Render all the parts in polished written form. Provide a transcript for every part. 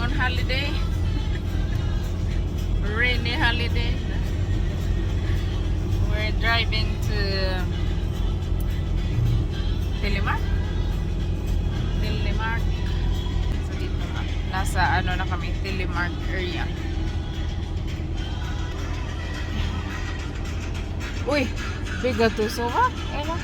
On holiday. Rainy holiday. We're driving to Telemark. Telemark. So dito na. Nasa ano na kami, Telemark area. Uy! Biga to ba? Ano?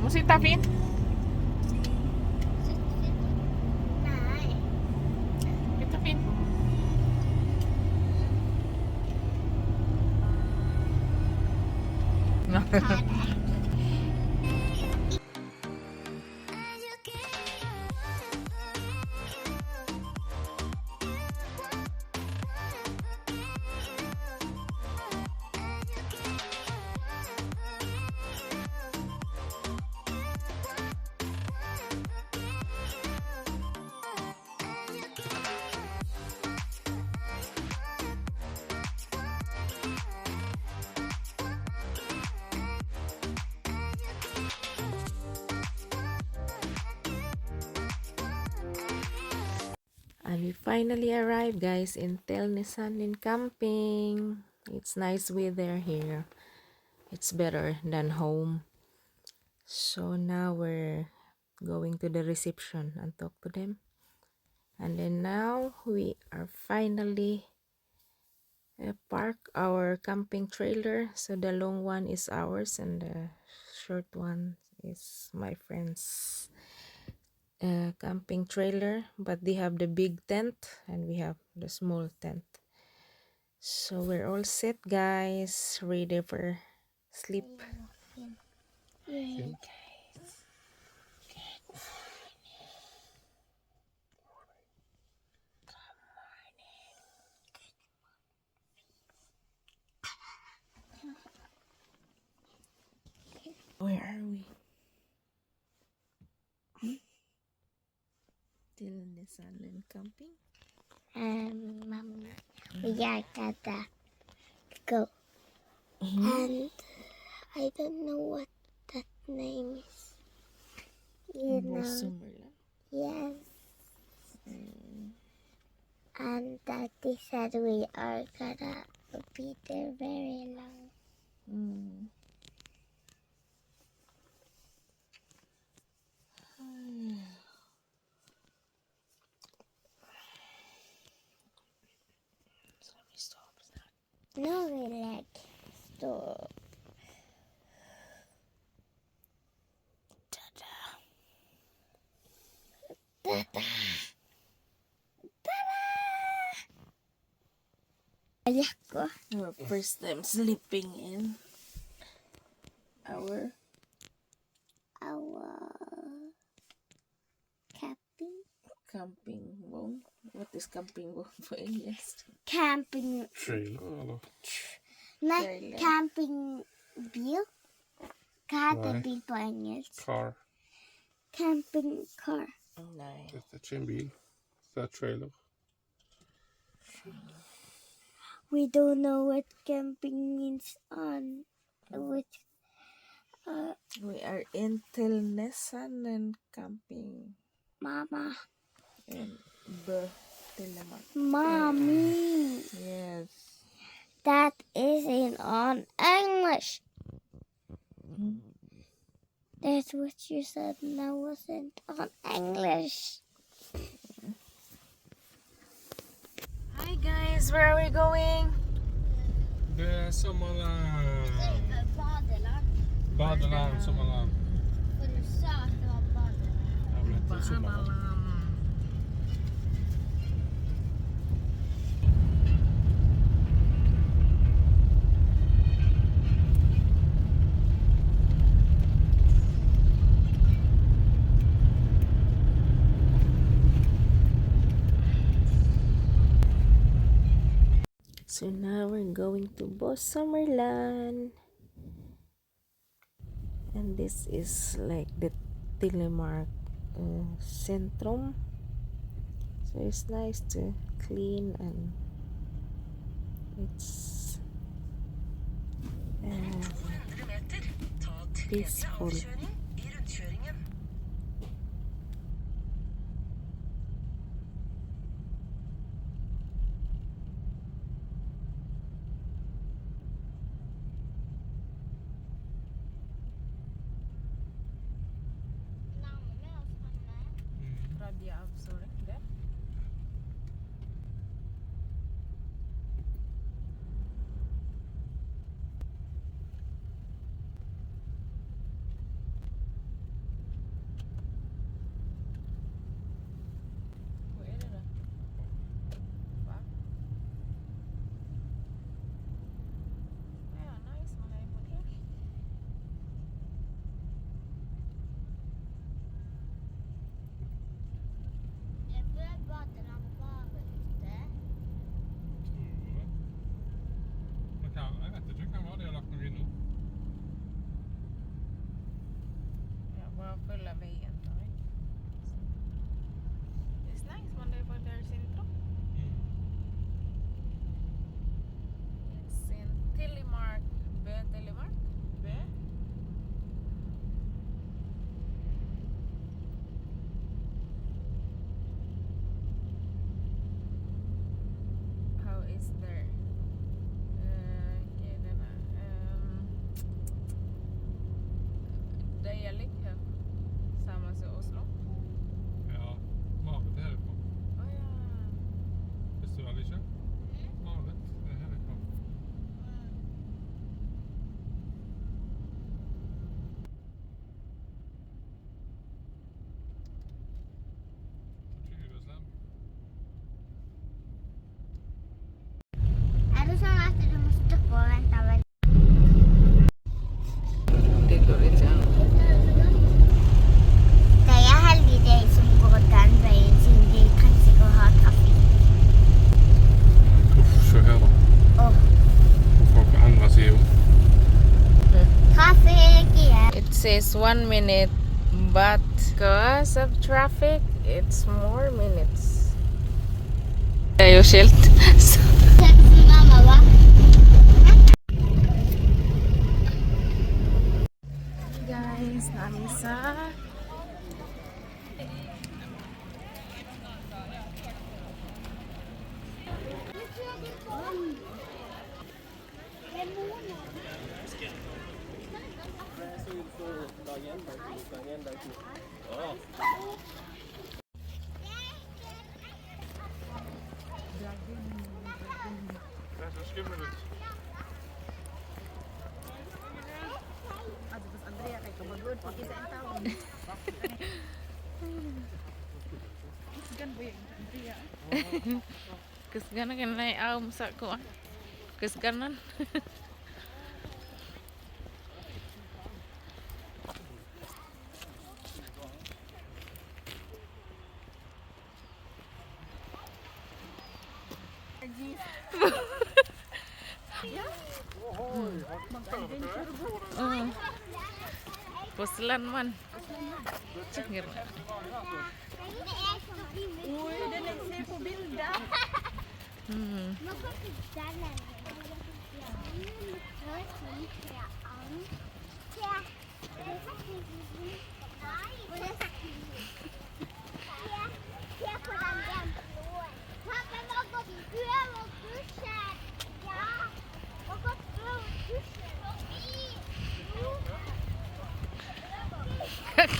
Må sitta fint. Nej. Sitta fint. And we finally arrived, guys, in Tellnesanden camping. It's nice weather here. It's better than home. So now we're going to the reception and talk to them. And then now we are finally park our camping trailer. So the long one is ours and the short one is my friend's camping trailer, but they have the big tent and we have the small tent. So we're all set, guys, ready for sleep. Yeah. Guys, good morning. Where are we? Hmm? Tillnesanden camping. Mama, we are gonna go. And I don't know what that name is. You know. Summerland. Yes. And Daddy said we are gonna be there very long. Så vi stop snart. No, we like stop. Ta-da. Ta-da! Ta-da! Jacko. Our first time sleeping in our Our camping. Camping vogn. What is camping vogn på engelska? Camping. Trailer, eller? Nej, Trailer. Campingbil. Vad heter Nej. Bil på engelska? Car. Camping car. Nej. Det er ikke en bil. Det er trailer. We don't know what camping means on which We are in Tillnesanden camping Mama. In Bø Telemark. Mommy. Yes. That isn't on English. That's what you said, and that wasn't on English. Hi guys, where are we going? Det er sommerland. Badeland, sommerland. For du sa at det var badeland. Ja, men det er sommerland. Badeland. So now we're going to Bos Sommerland. And this is like the Telemark Centrum. So it's nice to clean and it's 200 meter, ta tredje peaceful. Avkjøring i rundkjøringen. Hvor det da? Va? Ja, nice man er på det. Det bør badelampa ute. Tror du det? Men kan, jeg vet ikke, kan være de har lagt noe inn nå. Ja, bara fulla vägen. It's nice man det på der sentrum. It's in Telemark. Bø Telemark? Bø? How is there? Okay, den er Dialekt her. Samme som Oslo? Ja, Marit er herifra. Å ja. Visste du vel ikke? Marit er herifra. Tror ikke hun er slem. Er det sånn at du må stoppe og vente vel? Det går ikke an. Det er heldige de som går den veien, siden de trenger ikke å ha trafikk. Uff, se her da. Åh. Og folk på andre siden. Trafikk igjen. It says 1 minute, but because of traffic, it's more minutes. Det er jo skilt. Så Se på mamma, hva? Guys, nami sa Det ser skummel ut. Kasganan ka na aw sa ko. Kasganan. Puslan man. Sige na.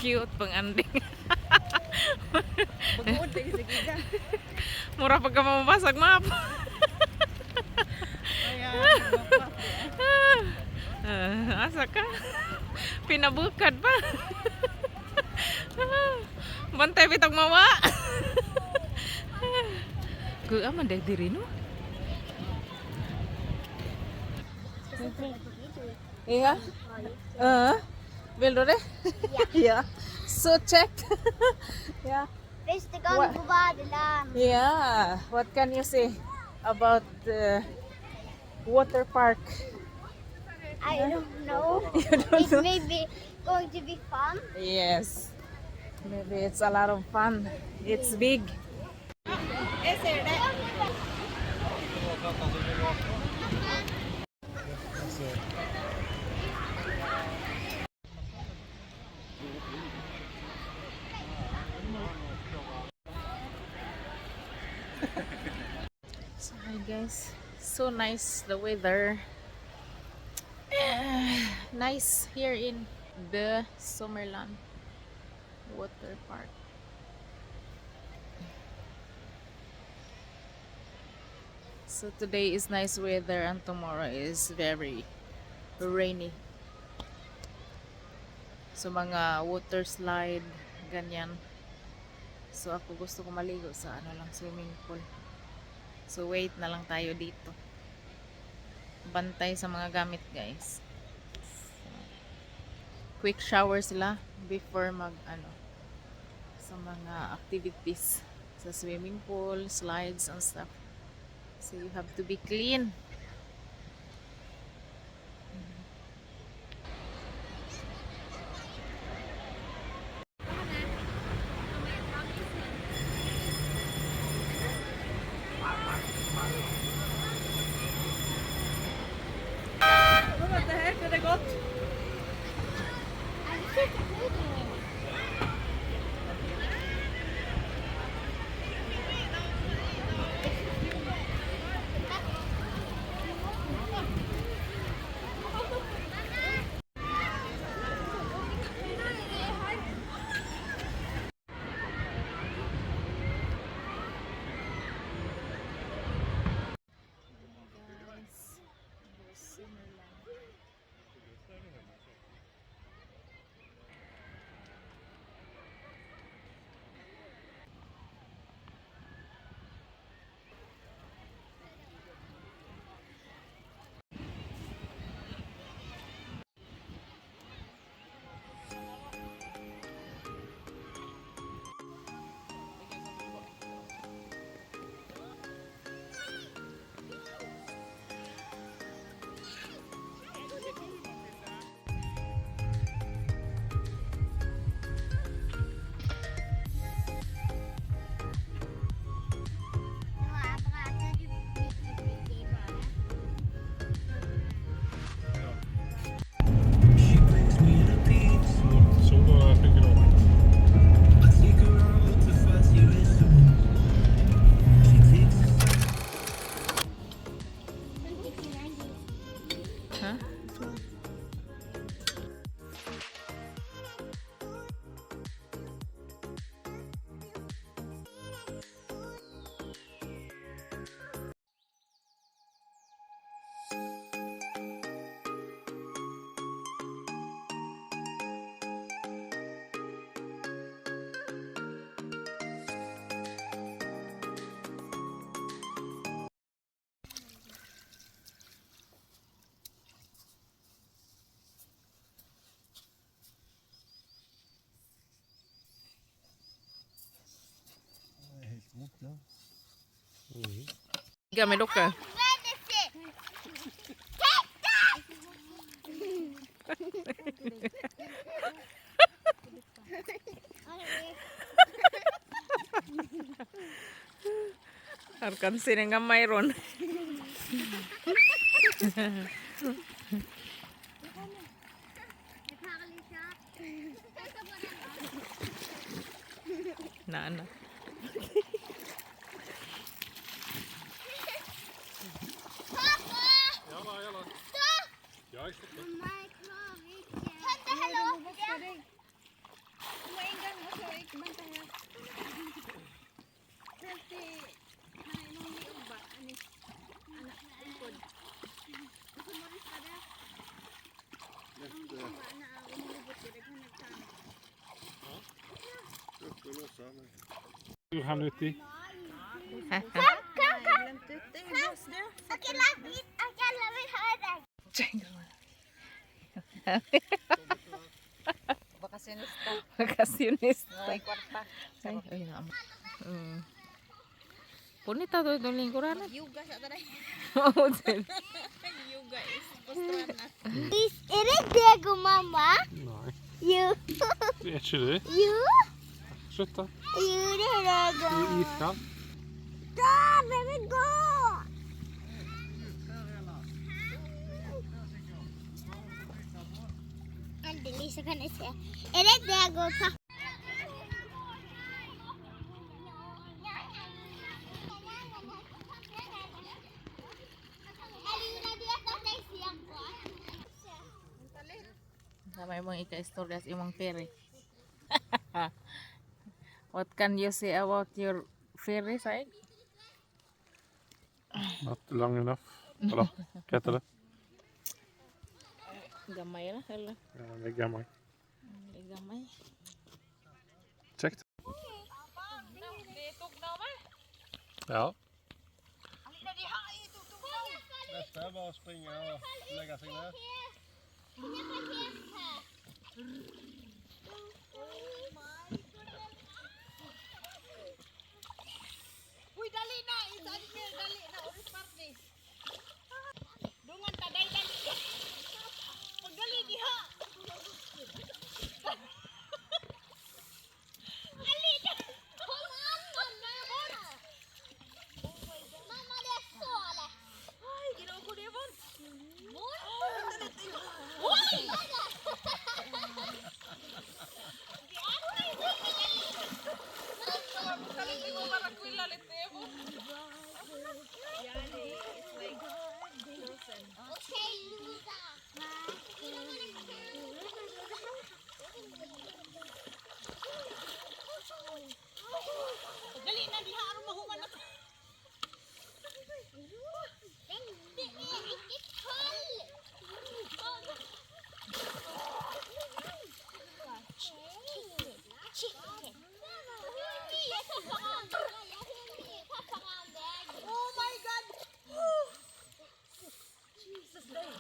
Cute pang anding. Mura pagka mababasag map. Ah, asa ka? Pinabukad pa. Bantay bitag mawa. Kuya man dai diri no. Ja. Vill du det? Ja. Så check. Ja. Første gang på badeland. Yeah. What can you say about Water park? I don't know. You don't It know? may be going to be fun. Yes. Maybe it's a lot of fun. It's big. So hi guys, so nice the weather. Nice here in the Sommerland Water Park. So today is nice weather and tomorrow is very rainy. So mga water slide, ganyan. So ako gusto ko maligo sa ano lang, swimming pool. So wait na lang tayo dito. Bantay sa mga gamit, guys. So, quick shower sila before mag ano sa mga activities sa swimming pool, slides and stuff. So you have to be clean. Guys, the Sommerland. Nå er bra at du ikke bare. Sol, sola funker nå. Huh? Gammal docka. Arkansin ang gamay ron. Na na. Ja da, ja da. Ja, jeg stopper. Mamma, jeg klarer ikke. Tante, hallo! Han uti. Kom, kom! Ok, la meg, ok, la meg ha deg. Bakasyonista. Bakasyonista. Ay, kwarta. Ay, ay na. Punita to itong lingkuran. Yuga sa taray. Oo, din. Mamma. Nei, Jo. det er ikke det. Jo. Slutt, da. Jo, det er det. Du er iskald. Da vil vi gå. Endelig så kan jeg se. Er det der går pappa? Elina, du vet at jeg ser på. Gamay mong ika-istorya sa imong ferry. What can you say about your ferry, Saig? Not long enough. Eller, hva heter det? Gamay ra, eller? Ja, det er gammel. Gamay. Kjekt. Ja. Neste er bare å springe og legge seg ned. Uy, dali na! Isa niya, dali na. Oras parte. Dungan ta, dali, dali. Pagdali diha. Kom an, mamma! Mamma, det er så lett. Ay, ginoo ko ni Bon. Oi! Okay, Luda. Dali na diha aron mahuman na. Det er ikke kald! Oh my God! Jesus, dali.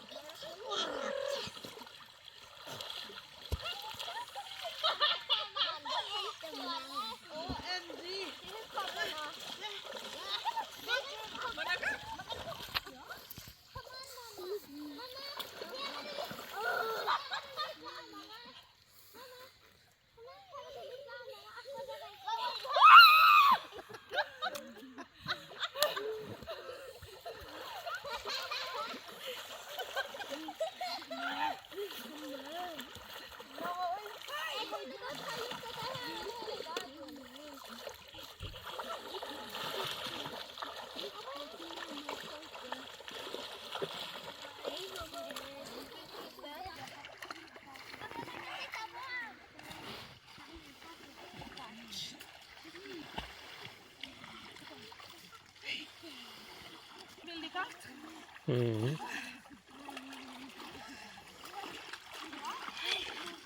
OMG!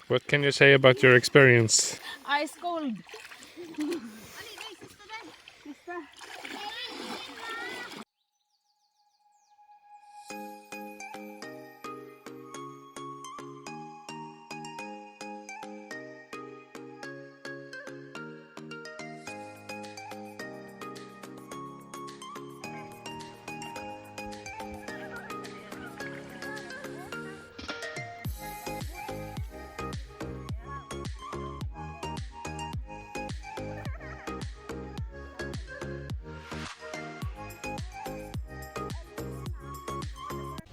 What can you say about your experience? Ice cold.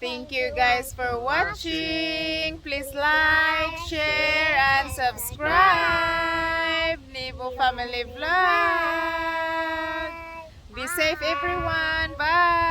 Thank you guys for watching. Please like, share, and subscribe. Nibo Family Vlog. Be safe, everyone. Bye.